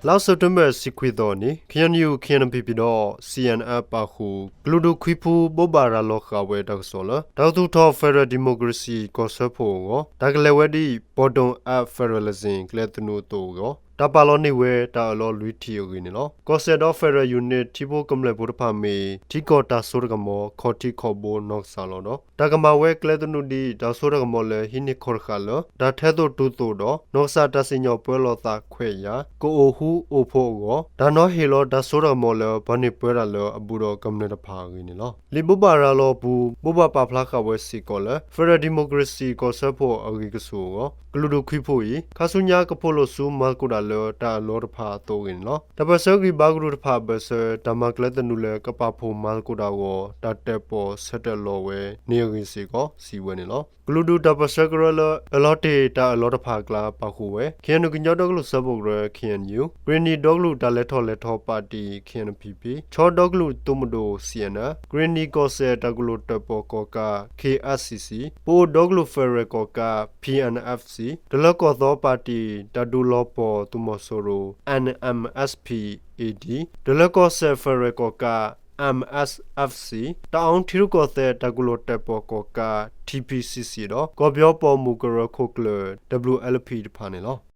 လါစဲးပထ့ဘၢၣ် တဆံခွံသီအနံၤ ခ့ၣ်အဲၣ်ယူၣ် ခ့ၣ်အဲၣ်ပံၣ်ပံၣ်ဒီး စံၣ်အဲၣ်အၣ်ပၣ်ဃုာ် ကလုာ်ဒူၣ်ခွံဖုဘိးဘၣ်ရၤလီၤဃာ်ဝဲတၢ်ကစီၣ်လၢ တၢ်ကသူၣ်ထီၣ် Federal Democracy ကီၢ်စၢဖှိၣ်အဂီၢ် တၢ်ကလဲၤဝဲဒ် Bottom-up Federalism ကျဲသနူအသိးအဂီၢ် တၢ်ပာ်လီၤန့ၢ်ဝဲတၢ်အၢၣ်လီၤလွံၢ်ထံၣ်အဂ့ၢ်န့ၣ်လီၤ. ကီၢ်စဲၣ်ဒီး Federal Unit ထံဖိကမျၢၢ်ဖိတဖၣ်မ့ၢ် ထံကီၢ်တၢ်စိတၢ်ကမီၤ ခီၣ်ထံးခီၣ်ဘိနီၢ်ကစၢ်လီၤဒီး တၢ်ကမၤဝဲကျဲသနူဒ် တၢ်စိတၢ်ကမီၤလၢဟံးန့ၢ်ခီၣ်တဃာ်လၢ တၢ်ထဲသိးတုၤသိးဒီး နီၢ်ကစၢ်တၢ်စံၣ်ညီၣ်ပၢလီၤသးခွဲးယာ် ကအိၣ်ဃူအိၣ်ဖိးအဂီၢ် တၢ်နီၤဟ့ၣ်လီၤတၢ်စိတၢ်ကမီၤလၢ ပှၤန့ၢ်ပၢတၢ်လၢအဘူးဒီးကမျၢၢ်တဖၣ်အဂ့ၢ်န့ၣ်လီၤ. လံာ်ဘိးဘၣ်ရၤလီၤအပူၤ ဘိးဘၣ်ပာ်ဖျါဃာ်ဝဲစ့ၢ်ကီးလၢ Federal Democracy ကီၢ်စၢဖှိၣ်အဂံၢ်ကဆူၣ်အဂီၢ် ကလုာ်ဒူၣ်ခွံဖုအံၤ ခါဆူညါကဖီၣ်လိာ်ဆူမၤသကိးတၢ်လၢတၢ်အၢၣ်လီၤတဖၣ်အသိးအဂ့ၢ်န့ၣ်လီၤ. တၢ်ပၢၢ်ဆၢဂံၢ်ဘါကရူၢ်တဖၣ်အဘၢၣ်စၢၤ တၢ်မၤကျဲသနူလၢကပာ်ဖှိၣ်မၤသကိးတၢ်အဂီၢ် တၢ်တၢၣ်ပီၣ်ဆၢတၢၣ်လီၤဝဲန့ၣ်အဂ့ၢ်စ့ၢ်ကီး စံးဝဲန့ၣ်လီၤ. ကလုာ်ဒူၣ်တၢ်ပၢၢ်ဆၢကရၢလၢ အၢၣ်လီၤတ့ၢ်တၢ်အၢၣ်လီၤတဖၣ်အကျါ ပာ်ဃုာ်ဝဲ ခ့ၣ်အဲၣ်ယူၣ် ကညီဒီကလုာ်စၢဖှိၣ်ကရၢ ခ့ၣ်အဲၣ်ယူၣ်, ကရ့ၣ်နံၤဒီကလုာ်တၢ်လဲၤထီၣ်လဲၤထီပၣ်တံၣ် ခ့ၣ်အဲၣ်ပံၣ်ပံၣ်, ခၠီဒီကလုာ်သုးမုၢ်ဒိၣ် စံၣ်အဲၣ်အၣ်, ကရ့ၣ်နံၤကီၢ်စဲၣ်တၢ်ကလိၤတၢၣ်ပီၣ်ကီၣ်ကး ခ့ၣ်အဲၣ်စံၣ်စံၣ်, ပအိၣ်ဒီကလုာ် Federal ကီၣ်ကး PNFC, တလၢကီၢ်သီပၣ်တံၣ် တၢ်ဒုးလီၤပှီၢ်သုးမီၤစိရိၤ NMSP-AD, တလၢကီၢ်စဲၣ် Federal ကီၣ်ကး MSFC, တအၣ်ထံရူၢ်ကီၢ်သဲးတၢ်ကလိၤတၢၣ်ပီၣ်ကီၣ်ကး TPCC ဒီး ကီၢ်ပယီၤပိာ်မုၣ်ကရၢခိၣ်ကျၢၢ် WLP တဖၣ်န့ၣ်လီၤ.